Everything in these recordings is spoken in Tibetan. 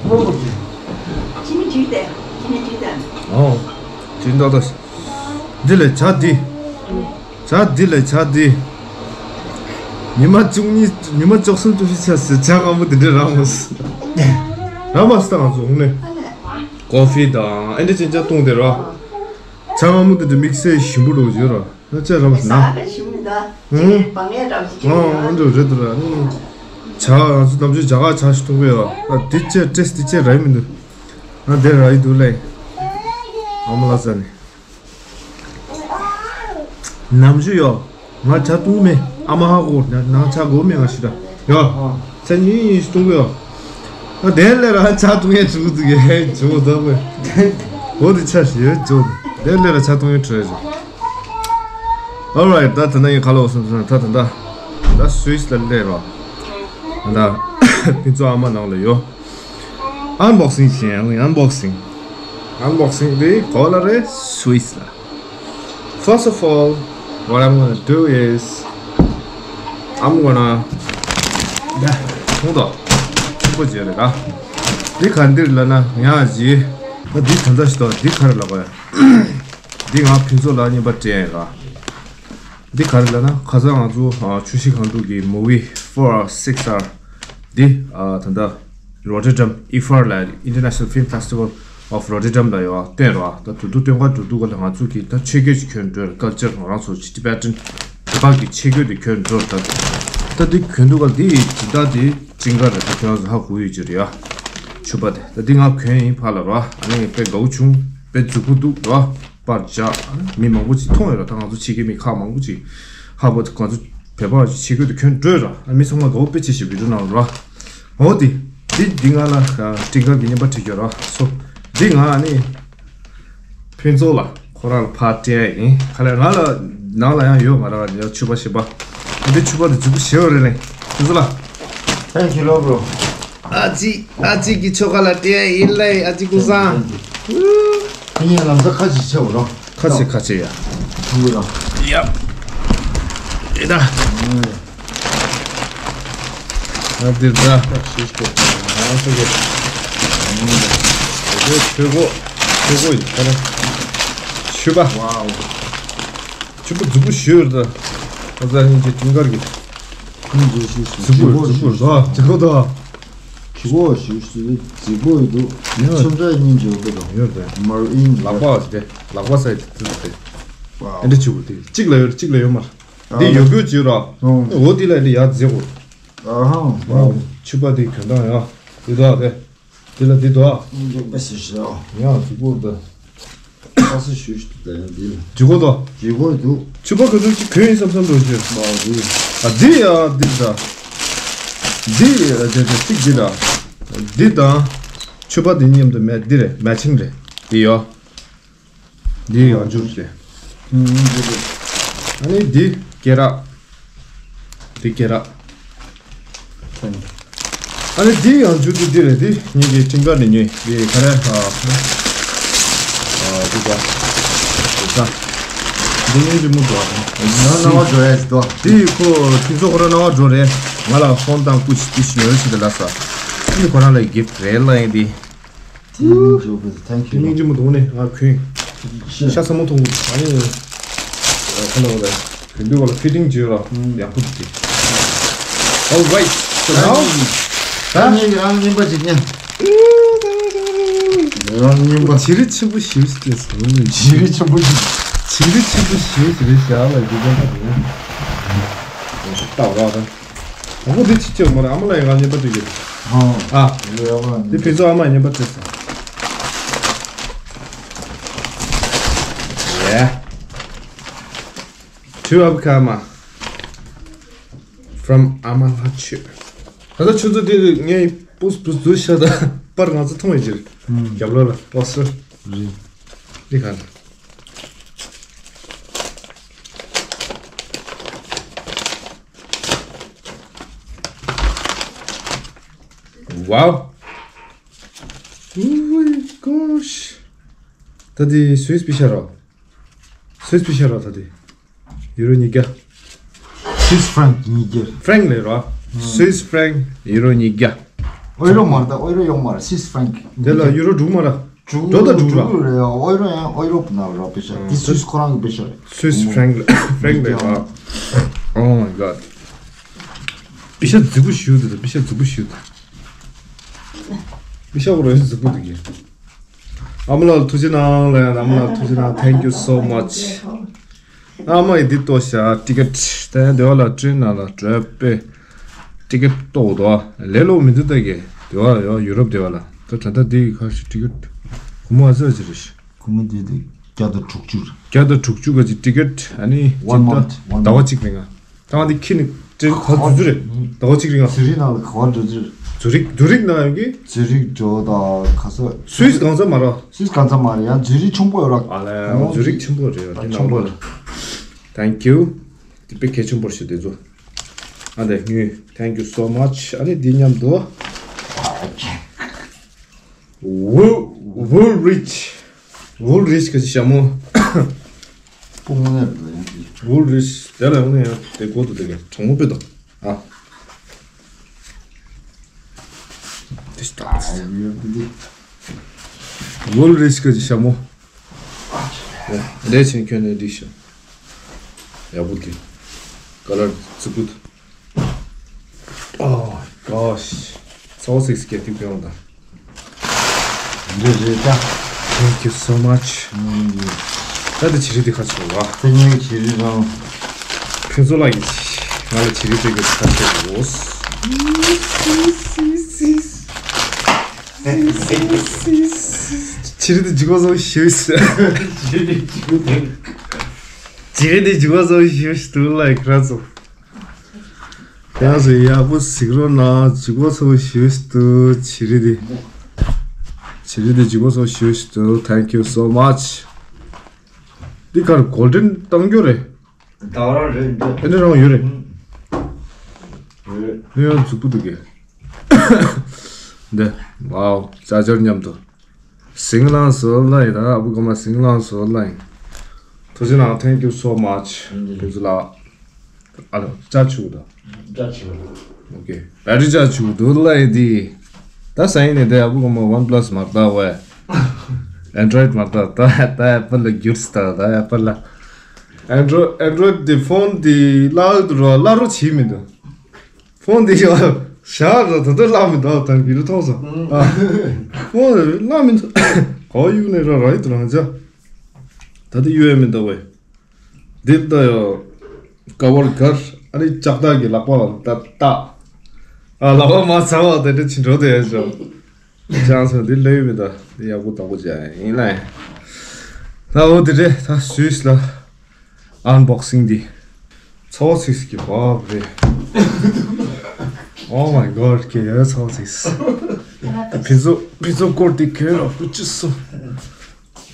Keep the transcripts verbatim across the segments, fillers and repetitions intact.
ཁྱི་མི་བྲིས་ཏེ། ཁྱི་མི་བྲིས་ཏེ། ཨོ། བྲིས་འདུག་ད། འདི་ལས་བྱ་འདི། བྱ་འདི་ལས་བྱ་འདི། ཉི་མ་བཅུ་གཉིས། ཉི་མ་བཅུ་གསུམ་བཅུ་བཞི་ཆགས་སྲིད། བྱ་སྔ་མོ་འདི་འདྲའི་རག་མ་སྲིད། རག་མ་སྲིད། ད་ང་ཚོ་འོང་ནས། ཀོ་ཧྥི་དང་ཨེ་འདྲ་ཅན་ཅག་བཏུང་སྟེ་ར། བྱ་སྔ་མོ་འདི་འདྲ་དམིགས་བསལ་ཞིམ་པོ་འདྲ་བོ་ཡོད་ར། ཨ་ཅག་ར་མ་སྲིད་ན། ཨ་ཨ་འདྲ་རེད་དོ་ར། བྱ་ང་ཚོ་ནམ་རྒྱུན་རྒྱ་གར་བྱ་ཞིག་བཏུང་གི་ཡོད། ཨ་འདི་ཅག་ཏྲེས་འདི་ཅག་རག་མི་འདུག་ཨ་འདི་རག་ཡི་འདུག་ལེ། ཨ་མ་ལ་ས་ནས། ནམ་རྒྱུན་ཡོད། ང་བྱ་བཏུང་མེད། ཨ་མ་ཧ་གོ་ནང་བྱ་དགོས་མེད་ང་ཞིག་ད་ཡོད། ཨ། ཚ་ཉིན་ཡིན་ཞིག་བཏུང་གི་ཡོད། ཨ་དེ་ལས་ར་བྱ་བཏུང་ཡས་བྱུང་ཚུགས་ཀྱི་ཧེ་བྱུང་ཚར་བས། འོ་དེ་ཆ་ཞིག་ཡོད་བྱུང་། དེ་ལས་ར་བྱ་བཏུང་ཡས་བྲོས་བྱུང་། Alright། ད་ད་ལྟ་ཡིན་ག་ལ་འོ་སོང་ཟེར་ན། ད་ད་ད་ད་སུད་སི་ལ་སླེབས་རོགས། ད་ཕུན་ཚོགས་ཨ་མ་ནང་ལ་ཡོད། Unboxing བྱེད་ཡང་། Unboxing། Unboxing དེ་གོ་ལ་རེད། སུད་སི་ལ། First of all, what I'm gonna do is, I'm gonna ད་ཁོང་དོ་ཆེན་པོ་བྱས་རེད་ད། འདི་ག་འདིར་ལ་ན་ཡང་ཞིག་ད་འདི་ད་ལྟ་ཞིག་ཏོ། འདི་ག་རེ་ལ་གོ་ཡ། འདི་ང་ཕུན་ཚོགས་ལ་རྔན་པ་སྤྲད་ཡ་ར། འདི་ག་རེ་ལ་ན་ཁ་སང་ང་ཚོ་ཆུ་བཞི་སྒང་དྲུག་གི་movie four R six R འདི་ད་ལྟ་Rotterdam IFAR ལ། International Film Festival of Rotterdam ལ་ཡོད་བཏོན་རོགས། ད་དུ་དུ་སྟོན་ཁ་དུ་དུ་ག་ལ་ང་ཚོ་གི་ད་ཆས་གོས་ཅིག་གྱོན་འགྲོ། ཀལ་ཅར་ང་རང་ཚོ་Tibetan དེ་བར་གྱི་ཆས་གོས་དེ་གྱོན་འགྲོ། ད་ད་དེ་གྱོན་དུ་ག་ལ་དེ་ཇི་ལྟར་དེ་ཅིང་ག་རེད། ད་ཁྱོད་རང་ཚོ་ཧ་གོ་ཡོད་ཀྱི་རེད་ཡ། ཕྱུ་པ་དེ་ད་དེ་ང་གྱོན་ཡིན་ཕ་ལ་རོ། ཨ་ནི་དཔེ་དགའ་བོ་བྱུང་། དཔེ་མཛེས་པོ་འདུག་རོ། པར་བཞག་མི་མང་པོ་ཅིག་མཐོང་ཡོད་ར། ད་ང་ཚོ་ཕྱི་རྒྱལ་མི་ཁག་མང་པོ་ཅིག་ཧ་བོ་ང་ཚོ་བོད་པ་ཆས་གོས་དེ་གྱོན་འགྲོ་ར། ཨ་མི་ཚང་མ་དགའ་བོ་དཔེ་ཆེ་ཞིག་བི་ཌིའོ་ནང་ར། འོ་དེ་དེ་འདི་ང་ལ་ཀྲིང་ཀར་གྱི་རྔན་པ་བྲིས་ཡོད་ར། སོ་འདི་ང་ནི་ཕུན་ཚོགས་ལ་ཁོ་རང་ལ་ཕར་སྤྲད་ཡ་ཡིན། ག་ལེ་ང་ལ་ནང་ལ་ཡང་ཡོད། ང་རང་ལ་ཡང་ཕྱུ་པ་ཞིག་པ། འདི་ཕྱུ་པ་དེ་མཛེས་པོ་ཞེ་པོ་རེད་ལེ། ཕུན་ཚོགས་ལ། Thank you, bro. ཨ་ཅི་ཨ་ཅི་གི་ཆོ་ག་ལ་སྤྲད་ཡིན་ལེ། ཨ་ཅི་ཀུ་སང་། ཁ་ཉིན་ལམ་ས་ཁ་ཅིག་ཆེ་བ་རོ། ཁ་ཆེ་ཁ་ཆེ་ཡ། ཁུ་ར། ཡ། ཨེ་ད། ཨ་དེ་ད། ཤིས་ཏེ། ང་སོ་གེ། དེ་ཆོས་གོ། ཆོས་གོ་ཡིན་ཁ་ར། ཕྱུ་པ། ཕྱུ་པ་མཛེས་པོ་ཞེ་པོ་རེད་ད། ཨ་ཙ་ཉིན་གྱི་ཀྲིང་ཀར་གྱི། མཛེས་པོ་མཛེས་པོ་ད། མཛེས་པོ་ད། ཁྱི་གོ་ཞུ་ཞུ་རྫིག་པོ་ཡོད་འདུག་ཡོད། ཁྱོད་འདྲ་སྙིང་རྗེ་པོ་འདུག་ཡོད་རེད། མར་ཨིན་ལག་པ་ཟེར་ཏེ་ལག་པ་ཟེར་ཏེ་ཏི་ཏི། ཨེ་འདྲ་ཆུ་བུར་ཏི་གཅིག་ལ་ཡོད་གཅིག་ལ་ཡོད་མར། འདི་ཡོད་དགོས་ཅིག་ར། འོ་འདི་ལ་འདི་ཡར་འཛེག་གོ། ཨ་ཧང་། ཕྱུ་པ་འདི་གྱོན་སྟངས་ཡ། འདི་དག་དེ། འདི་ལ་འདི་དག་ཨ། འདི་པ་སི་ཤ། ཡང་འཛུགས་གོ་ད། ཨ་སི་ཞུ་ཞུ་ད་ཡང་འདི་ལ། འཇུ་གོ་ད། འཇུ་གོ་འདུག་ཕྱུ་པ་ག་ཚོད་ཅིག་གྱོན་ཡིན་བསམ་བསམ་འགྲོ་རྒྱུ། མ་འདི། ཨ་འདི་ཡ་འདི་ད། འདི་ཡ་འདི་འདི་གཅིག་འདི་ད། འདི་དང་། ཕྱུ་པ་འདི་མཉམ་དུ་མེ་འདི་རེད། མེ་ཆིང་རེད། འདི་ཡོ། འདི་ཡང་འཇུ་རེད། ཨ་ནི་འདི་སྐེ་རགས། འདི་སྐེ་རགས། ཨ་ནི་འདི་ཡང་འཇུ་འདི་འདི་རེད། འདི་ངེད་ཀྱི་ཀྲིང་ཀར་ནས་ཉོས། འདི་ག་རེ། ཨ་འདི་ག་འདི་ག་འདི་ངེད་ཀྱི་མུ་འགྲོ་བ། ན་ན་བ་འགྲོ་ཡས་འདུག་འདི་ཁོ་ཕུན་ཚོགས་ཁོ་རང་ན་བ་འགྲོ་རེད། ང་ལ་ཧོན་དང་ཀུ་ཤི་ཏི་ཤི་ཉོས་ཤི་ད་ལ་ས། འདི་ཁོ་རང་ལ་གིཕ་རེད་ལ་ཡིན་འདི། Thank you. Thank you. ཉིན་གཅིག་མ་གཏོགས་ནས་ང་གོན། ཤ་ཚ་མོ་མཐོང་གི་འདུག་ཨ་ནི་ཁ་ལོ་ལ་གོན་དུས་བ་ལ་ཕི་ཊིང་བྱོས་ར་ཡག་པོ་འདུག All right, so now ད་ངས་རང་རྔན་པ་ཅིག་ཉན། རང་རྔན་པ། བྱི་རི་ཆེན་པོ་ཞིག་སྟེ་སོང་ནས། བྱི་རི་ཆེན་པོ་ཞིག་བྱི་རི་ཆེན་པོ་ཞིག་རེད་བཞག་ལ་འདི་ལྟ་བ་རེད། ད་བ་ར། ཨ་ཁུ་འདི་ཅི་བྱེད་མ་རེད། ཨ་མ་ལ་ཡང་ང་རྔན་པ་སྤྲད་ཀྱི་རེད། ཨ། ཨ། འདི་ཡག་པ་འདི་ཕུན་ཚོགས་ཨ་མ་ཡང་རྔན་པ་སྤྲད་སོང་། Yeah. To Abkama. From Ama Lachu. ད་ལྟ་ཆུ་ཚོད་འདི་ངའི་པུས་པུས་འཛུལ་ཤ་ད་པར་ང་ཚོ་མཐོང་ཡོད་ཀྱི་རེད། རྒྱབ་ལོགས་ལ་པོ་སི་ཊར། རེད། འདི་ག་ལ། Wow. Oh my gosh. ད་འདི་སུད་སི་པི་ཤ་རོ། སུད་སི་པི་ཤ་རོ་ད་འདི། ཡུ་རོ་ཉིས་བརྒྱ། Swiss franc ཉིས་བརྒྱ། ཧྥ་རན་ཀ་ལས་རོ། སུད་སི་ཧྥ་རན་ཀ་ཡུ་རོ་ཉིས་བརྒྱ། ཨོ་རོ་མ་རེད་ད། ཨོ་རོ་ཡོང་མ་རེད། སིས་ཧྥ་རན་ཀི། དེ་ལ་ཡུ་རོ་འགྲོ་མ་རེད། འགྲོ་ད་འགྲོ་ར། འགྲོ་རེད་ཡ། ཨོ་རོ་ཡང་ཨོ་རོ་ན་ར་པེ་ཤ། དེ་སུས་ཁོ་རང་གི་པེ་ཤ་རེད། སུས་ཧྥ་རན་ཀི་ཧྥ་རན་ཀི་རེད་ཨ། Oh my god. པེ་ཤ་རྫིག་པོ་ཞིག་འདུག་པེ་ཤ་རྫིག་པོ་ཞིག་འདུག་པེ་ཤ་ཁོ་རང་རྫིག་པོ་འདུག་གི། ཨ་མ་ལགས་ཐུགས་རྗེ་གནང་ལ་ཡང་། ཨ་མ་ལགས་ཐུགས་རྗེ་གནང་། Thank you so much. ཨ་མ་ཡིས་འདི་ལྟོས་ཤག་ཊི་ཀེ་ཊི། ད་ཡང་སྡེ་བ་ལ་ཊི་རེན་ནང་ལ་འགྲོ་པས་ཊི་ཀེ་ཊི་ལྟོས་དོ། ལས་སླ་པོ་མི་འདུག་ད་གས། སྡེ་བ་ཡོ་ཡུ་རོབ་སྡེ་བ་ལ་ད་ད་ལྟ་འདི་ཁ་ཤས་ཊི་ཀེ་ཊི་སྒོར་མོ་ཨ་ཙི་ཅིག་རེད་ཤག་སྒོར་མོ་འདི་དེ་བརྒྱ་དང་དྲུག་ཅུ། བརྒྱ་དང་དྲུག་ཅུ་ག་ཅིག་ཊི་ཀེ་ཊི། ཨ་ནི་One month, one month. ཟླ་བ་གཅིག་རིང་ང་། ད་ང་འདི་ཁྱི་ནི་ཏྲེ་ད་འཛུལ་འཛུལ་རེད། ཟླ་བ་གཅིག་རིང་ང་། ཛུ་རིག་ནང་ལ་ག་བར་འགྲོ་རྒྱུ་རེད། ཛུ་རིག་ཛུ་རིག་ནང་ཡོད་ཀི། ཛུ་རིག་འགྲོ་དང་ག་ས། སུད་སི་གང་ཚ་མ་ར། སུད་སི་གང་ཚ་མ་རེད། ཡང་ཛུ་རིག་ཆེན་པོ་ཡོད་ར། ཨ་ལས། ཨོ་ཛུ་རིག་ཆེན་པོ་རེད། འདི་ཆེན་པོ་ནང་ལ། རེད། Thank you. འདི་དཔེ་གལ་ཆེན་པོ་ཞིག་འདི་ཚོ། ཨ་འདི་དངུལ། Thank you so much. ཨ་ནི་འདི་མཉམ་དུ། Wool- Woolrich. Woolrich ག་ཅིག་ཞྭ་མོ། སྤུ་དངོས་གནས་རེད་ལ་ཡང་དེ། Woolrich དེ་ལ་ཡང་ནས་ཡང་དེ་གོ་འདུག་དེ་ག་གྲང་མོ་དཔེ་འདུག་ཨ། དེ་ལྟ། ཨ་ཡོད་དེ་དེ། Woolrich ག་ཅིག་ཞྭ་མོ། ལས་ཆེན་ཁྱོན་ནས་འགྲིག་ཤག་ཡག་པོ་འདུག་ཀ་ལར་རྫིག་པོ་འདུག Oh my gosh. ཚ་བོ་སིག་སི་གྱད་ཐིག་པའི་འོང་དང་། འདི་རེད་ད། Thank you so much. ད་དེ་བྱི་རིལ་འདི་ཁ་ཆེ་བ། དེ་ངའི་བྱི་རིལ་རང་། ཕུན་ཚོགས་ལགས་ཀྱིས་ང་ལ་བྱི་རིལ་སྤྲད་རྒྱུ་ཁ་ཆེ་བོ། བྱི་རིལ་འདི་འཇིགས་པ་ཚ་བོ་ཞེ་པོ་ཞིག་བྱི་རིལ་འདི་འཇིགས་པ་ཚ་བོ་ཞེ་པོ་ཞིག་འདུག་ལ་ཡི་ཁ་ཚོ། ཡང་སུ་ཡག་པོ་གཟིགས་རོགས་གནང་། འཇིགས་པ་ཚ་བོ་ཞེ་པོ་ཞིག་འདུག་བྱི་རིལ་འདི། བྱི་རིལ་འདི་འཇིགས་པ་ཚ་བོ་ཞེ་པོ་ཞིག་འདུག Thank you so much. འདི་གར་གོལ་ཌེན་བཏང་རྒྱུ་རེད། ད་རང་རེད་འདི། ཨེ་འདི་རང་ཡོད་རེད། ཡོད། ཡོད་ཡོད་མཛུབ་པོ་འདུག་གས། འདི། ཝའོ་ཅ་ཅར་མཉམ་དུ། ཟིང་ལང་སོ་ལ་ཡི་ད་ཨ་བུ་གོ་མ་ཟིང་ལང་སོ་ལ་ཡི། ཐུགས་རྗེ་གནང་། Thank you so much. ཕུན་ཚོགས་ལགས། ཨ་ལོ་ཅ་ཆུ་དང་། ཅ་ཆུ། ཨོ་ཀེ། བེ་ཊི་རི་ཅ་ཆུ་འདུག་ལ་ཡི་འདི། ད་ས་ཡིན་ནས་དེ་ཨ་བུ་གོ་མ་ཝན་པ་ལ་སི་མ་རེད་ད་ཝེ། ཨེན་ཌོ་རོ་ཡིཌ་མ་རེད་ད། ད་ད་ཨེ་པལ་ལ་འགྱུར་སི་ད། ད་ཨེ་པལ་ལ། ཨེན་ཌོ་རོ་ཡིཌ་ཨེན་ཌོ་རོ་ཡིཌ་དེ་ཕོན་དེ་བརླག་འདུག་ར། བརླག་རོགས་བྱེད་མི་འདུག་ཕོན་དེ་ཡང་ཞག་ར་ད་ལྟ་བརླག་མི་འདུག་ད་བི་ཌི་ཡོ་མཐོང་སོང་། ཨ། ཕོན་བརླག་མི་འདུག་ག་བ་གཡུག་ནས་ར་ར་ཡི་དུ་རང་ཅག་ད་ལྟ་གཡུག་ཡ་མི་འདུག་བས། འདི་ལྟ་ཡོ། ཀ་བར་གར། ཨ་ནི་ལྕགས་ཐག་གི་ལག་པ་ལ་ད་ལྟ། ཨ་ལག་པ་མ་ཚ་བ་དེ་འདྲ་ཅི་འགྲོ་དེ་ཡ་ཅག་ཅང་སོ་འདི་ལོས་མི་འདུག་འདི་ཡག་པོ་དག་པོ་ཅག་ཡིན་ལ། ད་འོ་དེ་རེད། ད་སུད་སི་ལ་ཨན་བོག་སིང་འདི། ཚ་བོ་ཚིགས་ཀྱི་བབ་རེད། Oh my god ཀྱེ་ཡ་ཚ་བོ་ཚིགས། ཕི་ཚོ་ཕི་ཚོ་སྐོར་དེ་གས་ར་ཕུ་ཅི་སོ།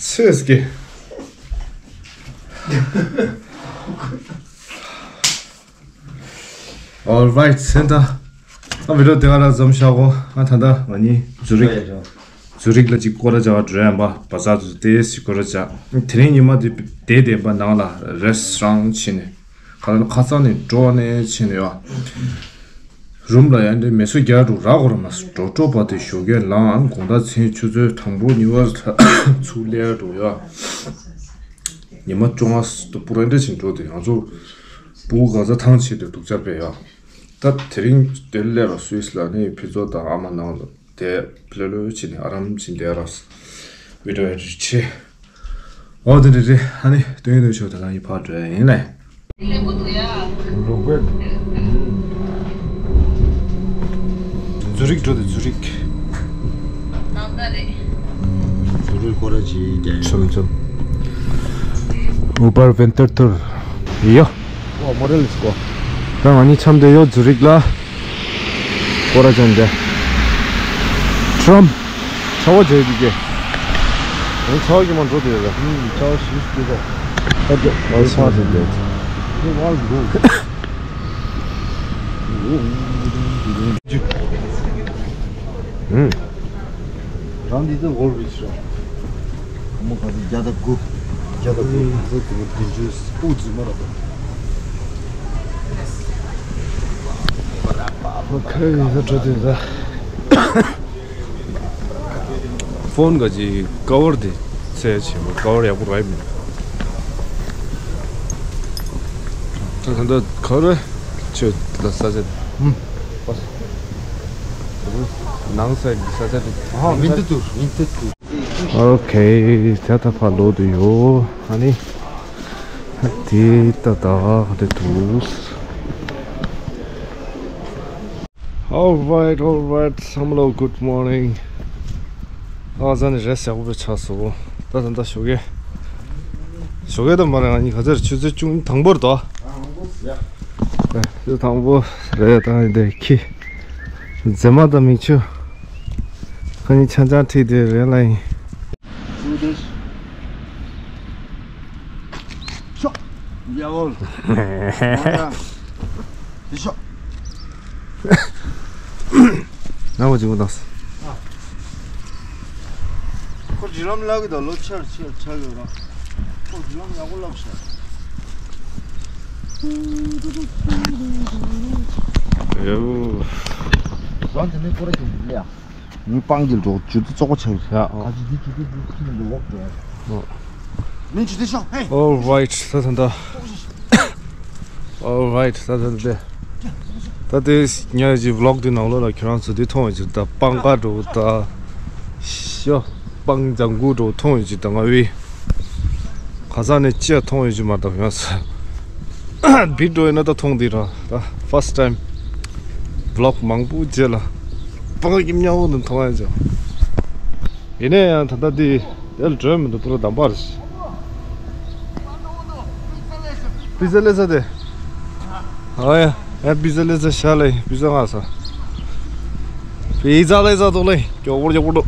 ཚེས་ཀྱི། Alright སེམས་ཐག་ཨ་བི་ཌི་ཡོ་དེ་ག་ར་འཛོམས་ཤག་གོ། ཨ་ད་ལྟ་ང་གཉིས་ཛུ་རིག་ཛུ་རིག་ལ་ཅིག་སྐོར་ར་བྱ་བ་འགྲོ་ཡ་ཡིན་པ། བ་ཚ་ཚོ་དེ་ཅིག་སྐོར་ར་བྱ། དེ་རིང་ཉི་མ་དེ་དེ་བདེན་པ་ནང་ལ་རེ་སི་ཊོ་རན་ཊི་ཕྱིན་ནས་ཁ་ལ་ཁ་སང་ནས་འགྲོ་ནས་ཕྱིན་ནས་ཡོད། རུམ་ལ་ཡང་འདྲེ་མེ་སོ་རྒྱག་འགྲོ་ར་གོ་ར་མ་སོ་འགྲོ་འགྲོ་པ་དེ་ཞོགས་ཀས་ལངས། དགོང་དག་མཚན་ཆུ་ཚོད་དང་པོ་གཉིས་པ་ཚུགས་ལེར་འགྲོ་ཡ། ཉི་མ་བཅོ་ལྔ་སུ་པུ་ར་འདྲ་ཕྱིན་འགྲོ་དེ་ང་ཚོ་སྤུ་གུ་ག་ཚ་ཐང་ཆད་དེ་སྡུག་ཅག་པས་ཡ། ད་དེ་རིང་དེར་སླེབས་པ་སུད་སི་ལ་ནི་ཕི་ཚོ་དང་ཨ་མ་ནང་དེ་ལོས་ལོས་བྱས་ནས་ཨ་རམ་བྱས་ནས་ཨ་རམ་བི་ཌི་ཡོ་ཨེ་ཌི་ཊི་བྱས། འོ་དེ་འདྲ་རེད། ཨ་ནི་སྟོན་སྟོན་ཤོག་ད་ལྟ་ཡི་ཕར་འགྲོ་ཡ་ཡིན་ལེ། ཛུ་རིག་འགྲོ་དེ་ཛུ་རིག་ནང་ད་རེད། ཛུ་རིག་སྐོར་ར་ཅིག་རྒྱག་ཆོམ་ཆོམ། ཨུ་པར་ཝིན་ཊར་ཐུར་ཡོ། ཨོ་མོ་རེ་ལེ་ཊིས་གོ། ད་ང་གཉིས་འཆམ་དེ་ཡོད་ཛུ་རིག་ལ། སྐོར་ར་ཅན་དེ། ཊམ། ཚ་བ་བྱས་འདུག་གས། ང་ཚ་བ་གི་མ་འགྲོ་དེ་ཡོད་ལ། ཨུམ་ཚ་བ་ཞིག་འདུག་གོ། ཨ་ཙི་ཨ་ཙི་ཨ་ཙི། ཨུམ། རང་འདི་ཚོ་ཝོལ་རིཆ་ར། སྒོར་མོ་ག་ཚོད། བརྒྱ་དང་དགུ། བརྒྱ་དང་དགུ། ཨུ་ཙི་མ་ར་པ། ཁ་ཡི་ས་འགྲོ་དུས་ས། ཕོན་ག་ཅིག་ཀ་བར་དེ་ཚད་ཆེན་པོ། ཀ་བར་ཡག་པོ་རག་མེད། ད་ད་ད་ག་རེ་ཆོས་ད་ས་ཆ་དེ། ཨུམ། ནང་ས་ས་ཆ་དེ། ཨ། ཝིན་ཊར་ཊུར། ཝིན་ཊར་ཊུར། ཨོ་ཁེ། ད་ད་ཕར་ལོག་དུ་ཡོད། ཨ་ནི། དེ་ད་ད་དེ་འདུག All right, all right, བསམ་བློ། Good morning. ཨ་ཙ་ནི་རེས་ཡག་པོ་ཆགས་སོང་། ད་ད་ད་ཞོགས་ཀས། ཞོགས་ཀས་ད་མ་རེད། ང་གཉིས་ག་ཚོད་རེད། ཆུ་ཚོད་བཅུ་དང་པོར་དོ། ཆུ་ཚོད་དང་པོ་རེད། ད་འདི་ཁྱི་མཛེས་མ་དང་མིག་ཆུ་ཁོ་གཉིས་ཆང་ཆང་ཁྲིད་དེ་རེད་ལ་ཡིན། ཤོག་ཡ་ཝོ། ཤོག་ནང་མ་ཅིག་མ་དང་། ཁོ་འབྲི་ལམ་ལབ་གི་འདུག་ལོ་ཆར་ཆར་ཆར་ཡོད་ར། ཁོ་འབྲི་ལམ་ཡག་པོ་ལབ་ཤག་ཡོ། རང་དེ་ནས་སྐོར་ར་ཅིག་ལས་ཡ། ངའི་པང་གི་འགྲོ་ཇུ་ཏི་བཙོག་པ་ཆགས་ཡོད། ཡ། ཨོ། ག་ཅི་འདི་ཇུ་ཏི་འདི་ཁྱི་ནས་འགྲོ་འོག་འགྲོ་ཡ། ཨོ། མིན་ཇུ་ཏི་ཤོག་ཧེ། All right, ད་ད་ད། All right, ད་ད་ད། ད་དེ་ཉ་ཡི་ཝི་ལོག་འདི་ནང་ལོགས་ལ་ཁྱེད་རང་ཚོ་འདི་མཐོང་ཡོད་ཀྱི། ད་པང་ཀ་འགྲོ་ད། ཤོ། པང་ལྗང་གུ་འགྲོ་མཐོང་ཡོད་ཀྱི། ད་ང་བི་ཁ་སང་ནས་ཅི་ཡ་མཐོང་ཡོད་ཀྱི་མ་གཏོགས་ཡོང་ས། བི་ཌི་ཡོ་ཡིན་ན་ད་མཐོང་འདི་ར། ད་first time ཝི་ལོག་མང་པོ་རྗེས་ལ་པང་གི་མཉམ་འོག་ནས་མཐོང་ཡ་ཅོ། ཡིན་ནའི་ཡང་ད་ལྟ་འདི་དེ་ལ་འགྲོ་མི་འདུག་པུ་ར་དམ་པར། པི་ཛ་ལེ་ས་དེ། ཨ་ཡ། ཡ་པི་ཛ་ལེ་ས་ཤ་ལེ་པི་ཛ་ང་ས། པི་ཛ་ལེ་ས་དོ་ལེ། ཀྱོག་པོ་ཀྱོག་པོ་འགྲོ།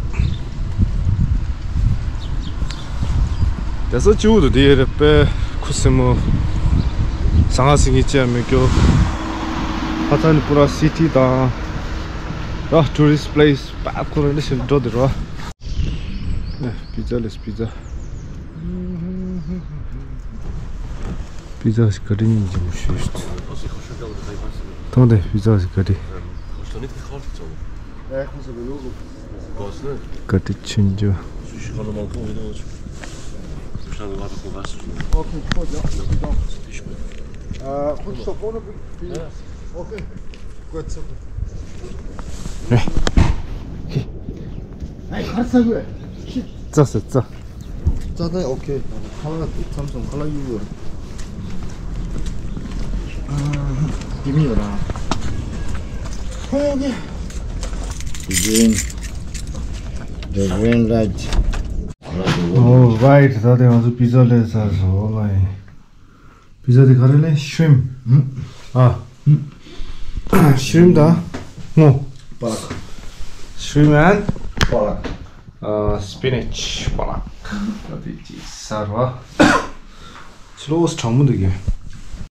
དེ་ས་ཅིའུ་དུ་དེ་རེད་པས། ཁུ་སིམ་མོ། ཟང་ངེ་ཟིང་ངེ་ཅི་ཡང་མི་སྐྱོ། ཧ་ཚ་ནི་པུ་ར་སི་ཊི་དང་། ད་ཊུ་རི་སི་ཊི་པི་ལེ་སི་པ་ཁོ་ར་འདི་བཞིན་འགྲོ་དེ་རོ། ཨེ། པི་ཛ་ལེ་ས་པི་ཛ། པི་ཛ་ཞིག་ག་དྲི་སྙིང་རྗེ་མོ་ཞིག་ཐོང་དེ། པི་ཛ་ཞིག་ག་དྲི། ག་དྲི་ཆུན་རྒྱུ། ཨེ། ཧི། ཙ་ས་ཙ། ཙ་ད་ཨོ་ཁེ། ཁ་ལག་དེ་མཚམས་སུ་ཁ་ལག་གཡུག་ཡོད་ར། དེ་མི་ཡོད་ར། ཨོ་ཁེ། Green. The green light. All right, ད་དེ་ང་ཚོ་པི་ཛ་ལེ་ས་ཟོ་ལ་ཡིན། པི་ཛ་དེ་ག་རེ་ལབ། ཤྲིམ། ཨ། ཤྲིམ་དང་སྔོ། པ་ལག་ཤྲིམ་ཨེན་པ་ལག་ཨ། སི་པི་ནེཆ་པ་ལག་ད་དེ་ཅིག་ཟ་རོ། ཕྱི་ལོགས་གྲང་མོ་འདུག་གི།